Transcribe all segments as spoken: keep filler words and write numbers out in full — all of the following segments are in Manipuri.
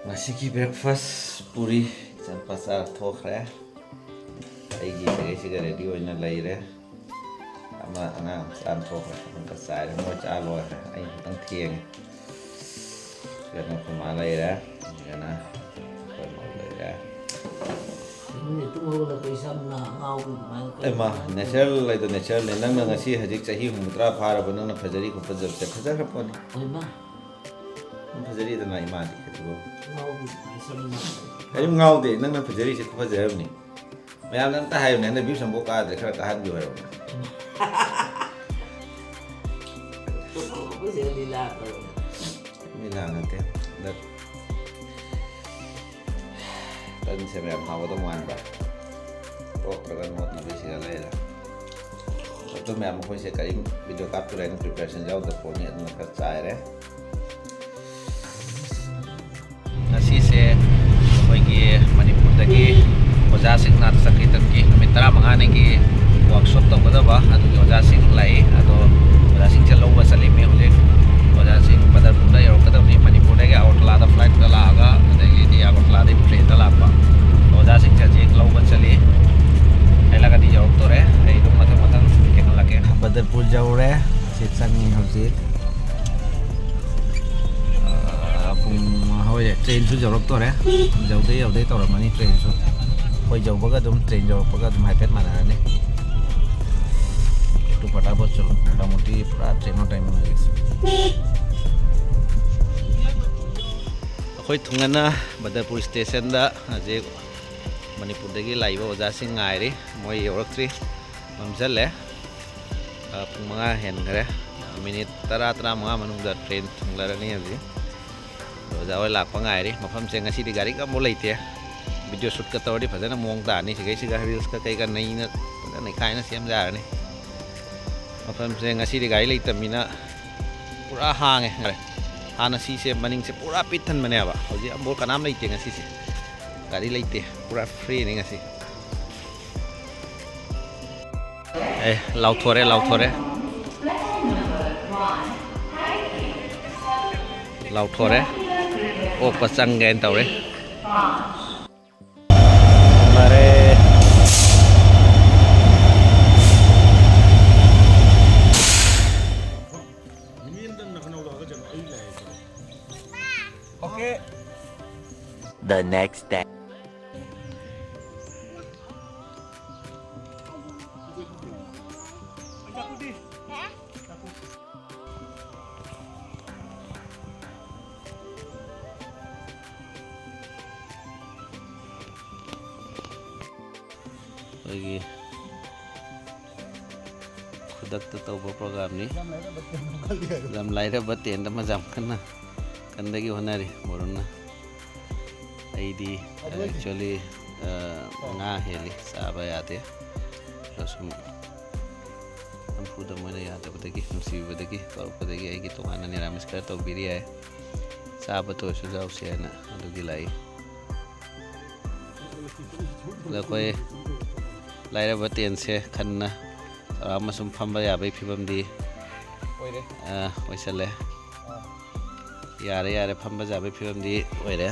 ꯉꯁꯤꯒꯤ breakfast ꯄꯨꯔꯤ ꯆꯝꯄ ꯆꯥꯔ ꯊꯣꯛꯈ꯭ꯔꯦ꯫ ꯑꯩꯒꯤ ꯁꯤꯒꯩꯁꯤꯒ ready ꯑꯣꯏꯅ ꯂꯩꯔꯦ꯫ ꯑꯃ ꯑꯉꯥꯡ ꯆꯥꯔ ꯊꯣꯛꯈ꯭ꯔꯦ꯫ ꯑꯃꯨꯛꯀ ꯆꯥꯏꯔꯦ꯫ ꯃꯣꯏ ꯆꯥ ꯂꯣꯏꯈ꯭ꯔꯦ꯫ ꯑꯩ ꯈꯤꯇꯪ ꯊꯦꯡꯉꯦ꯫ ꯁꯤꯗꯅ ꯑꯩꯈꯣꯏ ꯃꯥ ꯂꯩꯔꯦ꯫ ꯁꯤꯗꯅ ꯑꯩꯈꯣꯏ ꯃꯧ ꯂꯩꯔꯦ꯫ ꯅꯪꯗꯤ ꯇꯨꯝ ꯍꯧꯒꯠꯂꯛꯄ ꯏꯁꯝꯅ ꯉꯥꯎꯕꯒꯤ ꯑꯗꯨꯃꯥꯏꯅ ꯀꯩꯅꯣ ꯑꯩꯃ, ꯇꯧꯔꯦ꯫ Natural ꯍꯥꯏꯗꯣ natural ꯅꯦ꯫ ꯅꯪꯅ ꯉꯁꯤ ꯍꯧꯖꯤꯛ ꯆꯍꯤ ꯍꯨꯝꯐꯨꯇꯔꯥ ꯐꯥꯔꯕ ꯅꯪꯅ ꯐꯖꯔꯤ ꯈꯣꯠꯄ ꯖꯕꯁꯦ ꯐꯖꯈ꯭ꯔ ꯄꯣꯠꯅꯤ꯫ ꯑꯣꯏꯃ꯫ ꯅꯪ ꯐꯖꯔꯤꯗꯅ ꯏꯃꯥꯗꯤ ꯑꯗꯨꯕꯨ꯫ ꯉꯥꯎꯕꯒꯤ ꯏꯁꯝꯅ꯫ ꯀꯔꯤꯝ ꯉꯥꯎꯗꯦ꯫ ꯅꯪꯅ ꯐꯖꯔꯤꯁꯦ ꯈꯨꯐꯖ ꯑꯃꯅꯤ꯫ ꯃꯌꯥꯝꯅ ꯑꯝꯇ ꯍꯥꯏꯌꯨꯅꯦ꯫ ꯍꯟꯗꯛ views ꯑꯃꯐꯥꯎ ꯀꯥꯗ꯭ꯔꯦ꯫ ꯈꯔ ꯀꯥꯍꯟꯕꯤꯌꯨ ꯍꯥꯏꯔꯣ꯫ ꯑꯩꯈꯣꯏꯁꯦ ꯂꯤꯂꯥ ꯇꯧꯔꯦ꯫ ꯂꯤꯂꯥ ꯅꯠꯇꯦ꯫ ꯍꯟꯗꯛ ꯇꯟꯁꯦ ꯃꯌꯥꯝ ꯍꯥꯎꯒꯗꯧ ꯃꯥꯟꯕ꯫ ꯑꯣꯛꯇ꯭ꯔꯒ ꯅꯣꯠꯅꯕ ꯁꯤꯗ ꯂꯩꯔꯦ꯫ ꯑꯗꯨ ꯃꯌꯥꯝ ꯑꯩꯈꯣꯏꯁꯦ ꯀꯔꯤꯝ video ꯀꯥꯞꯇ꯭ꯔꯦ ꯍꯥꯏꯅ preparation ꯌꯥꯎꯗꯕ ꯄꯣꯠꯅꯤ꯫ ꯑꯗꯨꯅ ꯈꯔ ꯆꯥꯏꯔꯦ꯫ ꯉꯁꯤꯁꯦ ꯑꯩꯈꯣꯏꯒꯤ ꯃꯅꯤꯄꯨꯔꯗꯒꯤ ꯑꯣꯖꯥꯁꯤꯡ ꯅꯥꯠ ꯁꯪꯀꯤꯔꯇꯟꯒꯤ ꯅꯨꯃꯤꯠ ꯇꯔꯥꯃꯉꯥꯅꯤꯒꯤ workshop ꯇꯧꯒꯗꯕ ꯑꯗꯨꯒꯤ ꯑꯣꯖꯥꯁꯤꯡ ꯂꯥꯛꯏ꯫ ꯑꯗꯣ ꯑꯣꯖꯥꯁꯤꯡꯁꯦ ꯂꯧꯕ ꯆꯠꯂꯤꯃꯤ ꯍꯧꯖꯤꯛ꯫ ꯑꯣꯖꯥꯁꯤꯡ ꯕꯗꯔꯄꯨꯔꯗ ꯌꯧꯔꯛꯀꯗꯕꯅꯤ꯫ ꯃꯅꯤꯄꯨꯔꯗꯒꯤ ꯑꯒꯔꯇꯂꯥꯗ flightꯇ ꯂꯥꯛꯑꯒ ꯑꯗꯒꯤꯗꯤ ꯑꯒꯔꯇꯂꯥꯗꯒꯤ trainꯗ ꯂꯥꯛꯄ꯫ ꯑꯣꯖꯥꯁꯤꯡꯁꯦ ꯍꯧꯖꯤꯛ ꯂꯧꯕ ꯆꯠꯂꯤ꯫ ꯍꯥꯏꯂꯒꯗꯤ ꯌꯧꯔꯛꯇꯣꯔꯦ꯫ ꯑꯩ ꯑꯗꯨꯝ ꯃꯊꯪ ꯃꯊꯪ ꯊꯦꯡꯅꯍꯜꯂꯛꯀꯦ꯫ ꯕꯗꯔꯄꯨꯔ ꯌꯧꯔꯦ꯫ ꯁꯤ ꯆꯪꯉꯤ ꯍꯧꯖꯤꯛ꯫ ꯑꯥ, ꯄꯨꯡ, ꯍꯣꯏ, trainꯁꯨ ꯌꯧꯔꯛꯇꯣꯔꯦ꯫ ꯌꯧꯗꯩ ꯌꯧꯗꯩ ꯇꯧꯔꯝꯃꯅꯤ trainꯁꯨ꯫ ꯑꯩꯈꯣꯏ ꯌꯧꯕꯒ ꯑꯗꯨꯝ train ꯌꯧꯔꯛꯄꯒ ꯑꯗꯨꯝ ꯍꯥꯏꯐꯦꯠ ꯃꯥꯟꯅꯔꯅꯤ꯫ ꯇꯨ ꯐꯇꯥꯐꯠ ꯆꯠꯂꯣ꯫ ꯃꯣꯇꯥꯃꯣꯇꯤ ꯄꯨꯔꯥ train on time ꯑꯣꯏꯔꯦ꯫ ꯑꯩꯈꯣꯏ ꯊꯨꯡꯉꯅ ꯕꯗꯔꯄꯨꯔ stationꯗ ꯍꯧꯖꯤꯛ ꯃꯅꯤꯄꯨꯔꯗꯒꯤ ꯂꯥꯛꯏꯕ ꯑꯣꯖꯥꯁꯤꯡ ꯉꯥꯏꯔꯤ꯫ ꯃꯣꯏ ꯌꯧꯔꯛꯇ꯭ꯔꯤ꯫ ꯃꯝꯁꯤꯜꯂꯦ꯫ ꯑ, ꯄꯨꯡ ꯃꯉꯥ ꯍꯦꯟꯈ꯭ꯔꯦ꯫ ꯃꯤꯅꯤꯠ ꯇꯔꯥ, ꯇꯔꯥꯃꯉꯥ ꯃꯅꯨꯡꯗ train ꯊꯨꯡꯂꯔꯅꯤ ꯍꯧꯖꯤꯛ꯫ ꯑꯗꯣ ꯑꯣꯖꯥ ꯍꯣꯏ ꯂꯥꯛꯄ ꯉꯥꯏꯔꯤ꯫ ꯃꯐꯝꯁꯦ ꯉꯁꯤꯗꯤ ꯒꯥꯔꯤꯒ ꯑꯃꯐꯥꯎ ꯂꯩꯇꯦ꯫ Video shootꯀ ꯇꯧꯔꯗꯤ ꯐꯖꯅ ꯃꯑꯣꯡ ꯇꯥꯅꯤ꯫ ꯁꯤꯈꯩꯁꯤꯒ reelsꯀ ꯀꯩꯒ ꯅꯩꯅ ꯐꯖꯅ ꯅꯩꯈꯥꯏꯅ ꯁꯦꯝ ꯌꯥꯔꯅꯤ꯫ ꯃꯐꯝꯁꯦ ꯉꯁꯤꯗꯤ ꯒꯥꯔꯤ ꯂꯩꯇꯕꯅꯤꯅ ꯄꯨꯔꯥ ꯍꯥꯡꯉꯦ꯫ ꯍꯥꯟꯅ ꯁꯤꯁꯦ ꯃꯅꯤꯡꯁꯦ ꯄꯨꯔꯥ ꯄꯤꯛ ꯊꯟꯕꯅꯦꯕ꯫ ꯍꯧꯖꯤꯛ ꯑꯃꯐꯥꯎ ꯀꯅꯥꯝ ꯂꯩꯇꯦ ꯉꯁꯤꯁꯦ꯫ ꯒꯥꯔꯤ ꯂꯩꯇꯦ꯫ ꯄꯨꯔꯥ freeꯅꯤ ꯉꯁꯤ꯫ ꯑꯦ, ꯂꯥꯎꯊꯣꯔꯦ, ꯂꯥꯎꯊꯣꯔꯦ꯫ ꯂꯥꯎꯊꯣꯔꯦ꯫ ꯑꯣꯛꯄ ꯆꯪꯒꯦꯅ ꯇꯧꯔꯦ꯫ ꯃꯔꯦ꯫ The next day. ꯑꯩꯈꯣꯏꯒꯤ ꯈꯨꯗꯛꯇ ꯇꯧꯕ ꯄ꯭ꯔꯣꯒꯥꯝꯅꯤ꯫ ꯂꯝ ꯂꯥꯏꯔꯕ ꯇꯦꯟꯗ ꯃꯖꯥꯝ ꯀꯟꯅ ꯀꯟꯗꯒꯤ ꯍꯣꯠꯅꯔꯤ ꯕꯣꯔꯨꯟꯅ꯫ ꯑꯩꯗꯤ ꯑꯦꯛꯆꯨꯋꯦꯂꯤ ꯉꯥ ꯍꯦꯜꯂꯤ, ꯆꯥꯕ ꯌꯥꯗꯦ꯫ ꯑꯗꯣ ꯁꯨꯝ ꯅꯝꯐꯨꯗ ꯃꯣꯏꯅ ꯌꯥꯗꯕꯗꯒꯤ, ꯅꯨꯡꯁꯤꯕꯤꯕꯗꯒꯤ ꯀꯧꯔꯛꯄꯗꯒꯤ ꯑꯩꯒꯤ ꯇꯣꯉꯥꯟꯅ ꯅꯤꯔꯥꯃꯤꯁ ꯈꯔ ꯇꯧꯕꯤꯔꯤ ꯌꯥꯏ꯫ ꯆꯥꯕ ꯇꯣꯏꯁꯨ ꯌꯥꯎꯁꯦ ꯍꯥꯏꯅ ꯑꯗꯨꯒꯤ ꯂꯥꯛꯏ꯫ ꯑꯗꯣ ꯑꯩꯈꯣꯏ ꯂꯥꯏꯔꯕ ꯇꯦꯟꯁꯦ ꯈꯟꯅ ꯆꯥꯎꯔꯥꯛ ꯑꯃ ꯁꯨꯝ ꯐꯝꯕ ꯌꯥꯕꯒꯤ ꯐꯤꯕꯝꯗꯤ ꯑꯣꯏꯔꯦ꯫ ꯑ, ꯑꯣꯏꯁꯜꯂꯦ꯫ ꯑꯥ꯫ ꯌꯥꯔꯦ, ꯌꯥꯔꯦ, ꯐꯝꯕ ꯌꯥꯕꯒꯤ ꯐꯤꯕꯝꯗꯤ ꯑꯣꯏꯔꯦ꯫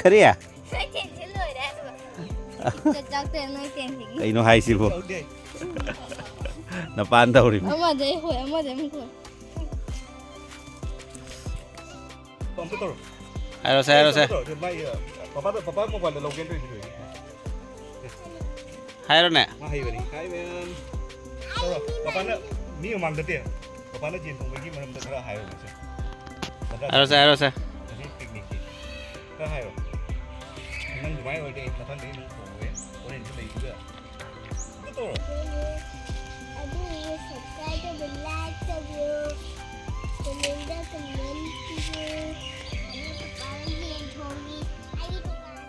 ꯀꯔꯤ? ꯅꯣꯏ ꯇꯦꯟꯁꯦ ꯂꯣꯏꯔꯦ ꯑꯗꯨꯒ꯫ ꯆꯥꯛ ꯆꯥꯛꯇ ꯅꯣꯏ ꯇꯦꯟꯁꯤꯒꯤ꯫ ꯀꯩꯅꯣ ꯍꯥꯏꯁꯤꯕꯣ? ꯅꯄꯥꯟ ꯇꯧꯔꯤꯕ꯫ ꯑꯃꯗꯩ ꯍꯣꯏ, ꯑꯃꯗꯩ ꯑꯃꯨꯛ ꯍꯣꯏ꯫ ꯑꯝꯇ ꯇꯧꯔꯣ꯫ ꯍꯥꯏꯔꯣꯁꯦ, ꯍꯥꯏꯔꯣꯁꯦ꯫ ꯑꯝꯇ ꯇꯧꯔꯣ꯫ ꯃꯥꯏ, ꯑ, ꯄꯄꯥꯗ, ꯄꯄꯥ ꯃꯣꯕꯥꯏꯜꯗ ꯂꯧꯒꯦꯅ ꯇꯧꯔꯤꯅꯦ꯫ ꯍꯥꯏꯔꯣꯅꯦ꯫ ꯃꯥ ꯍꯩꯕꯅꯤ꯫ Hi, man. ꯇꯧꯔꯣ꯫ ꯄꯄꯥꯅ ꯃꯤ ꯃꯃꯥꯡꯗ ꯇꯦ-, ꯄꯄꯥꯅ ꯌꯦꯟ ꯊꯣꯡꯕꯒꯤ ꯃꯔꯝꯗ ꯈꯔ ꯍꯥꯏꯔꯣꯅꯦ ꯁꯦ꯫ ꯍꯥꯏꯔꯣꯁꯦ, ꯍꯥꯏꯔꯣꯁꯦ꯫ ꯉꯁꯤ ꯄꯤꯛꯅꯤꯛꯀꯤ꯫ ꯈꯔ ꯍꯥꯏꯔꯣ꯫ ꯅꯪ ꯑꯗꯨꯃꯥꯏꯅ ꯑꯣꯏꯔꯗꯤ ꯑꯩ ꯃꯊꯪꯗꯩ ꯅꯪ ꯊꯣꯡꯉꯣꯏ꯫ ꯍꯣꯔꯦꯟꯁꯨ ꯂꯩꯗꯨꯒ꯫ ꯑꯗꯨ ꯇꯧꯔꯣ꯫ ꯑꯗꯨ subscribe ꯇꯧꯕꯤꯌꯨ, like ꯇꯧꯕꯤꯌꯨ, comment ꯗ comment ꯄꯤꯌꯨ꯫ ꯑꯗꯨ ꯄꯄꯥꯅ ꯌꯦꯟ ꯊꯣꯡꯉꯤ꯫ ꯑꯩꯒꯤ ꯗꯨꯀꯥꯟ꯫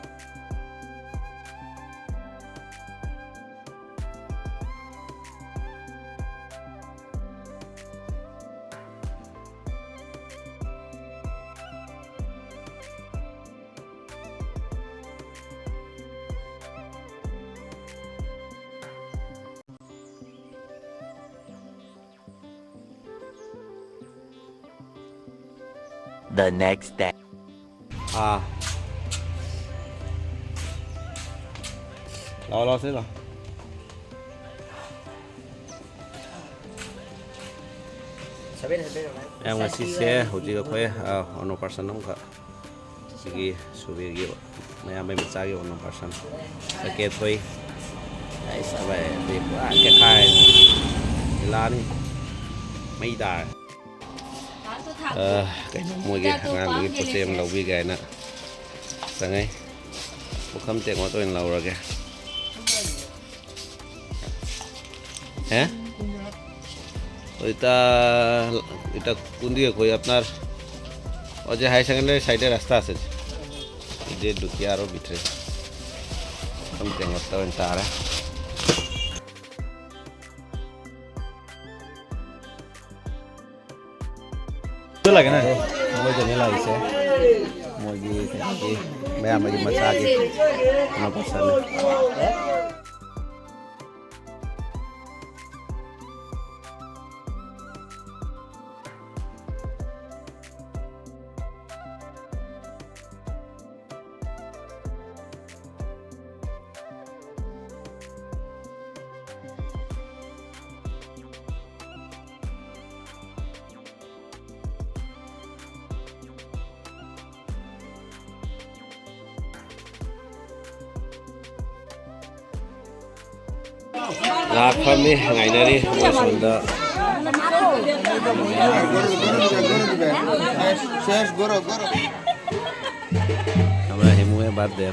The next day. ꯑꯥ꯫ ꯂꯥꯛꯑꯣ, ꯂꯥꯛꯑꯣ, ꯁꯤꯗ ꯂꯥꯛꯑꯣ꯫ ꯃꯌꯥꯝ, ꯉꯁꯤꯁꯦ ꯍꯧꯖꯤꯛ ꯑꯩꯈꯣꯏ, ꯑ, ꯑꯣꯅꯣ ꯄꯥꯔꯁꯟ ꯑꯃꯈꯛ ꯁꯤꯒꯤ ꯁꯨꯕꯤꯔꯒꯤ ꯃꯌꯥꯝꯕꯩ ꯃꯆꯥꯒꯤ ꯑꯣꯅꯣ ꯄꯥꯔꯁꯟ ꯆꯀꯦ ꯊꯣꯏ꯫ ꯑꯩꯁ, ꯑꯕꯥꯏ, ꯑꯗꯨꯗꯤ ꯄꯨꯔꯥ ꯀꯦꯈꯥꯏ ꯂꯥꯅꯤ꯫ ꯃꯩ ꯇꯥꯔꯦ꯫ ꯑ, ꯀꯩꯅꯣ, ꯃꯣꯏꯒꯤ ꯑꯉꯥꯡꯗꯨꯒꯤ ꯄꯣꯠ ꯆꯩ ꯑꯃ ꯂꯧꯕꯤꯒꯦ ꯍꯥꯏꯅ ꯆꯪꯉꯛꯏ꯫ ꯄꯨꯈꯝ ꯇꯦꯡꯀꯣꯠ ꯑꯣꯏꯅ ꯂꯧꯔꯒꯦ꯫ ꯍꯦ? ওইটা, এটা কোন দিকে কই আপনার? ওই যে হাই সেকেন্ডারি সাইডে রাস্তা আছে যে। এই যে ঢুকি আরো ভিতরে। ꯈꯪꯗꯦ, ꯉꯥꯛꯇ ꯑꯣꯏꯅ ꯇꯥꯔꯦ꯫ ꯑꯗꯨ ꯂꯥꯛꯀꯦ ꯅꯪ꯫ ꯃꯣꯏꯗꯅꯦ ꯂꯥꯛꯏꯁꯦ꯫ ꯃꯣꯏꯒꯤ ꯀꯩꯅꯣꯒꯤ, ꯃꯌꯥꯝꯕꯒꯤ ꯃꯆꯥꯒꯤ ꯀꯩꯅꯣ ꯄꯥꯔꯁꯟꯅꯦ꯫ ꯂꯥꯛ ꯐꯝꯃꯤ, ꯉꯥꯏꯅꯔꯤ ꯃꯣꯏ ꯁꯣꯝꯗ꯫ ꯁꯦꯁ, ꯒꯣꯔꯣ, ꯒꯣꯔꯣ꯫ ꯍꯤꯃꯨ ꯍꯦ ꯕꯥꯠ ꯗꯦ꯫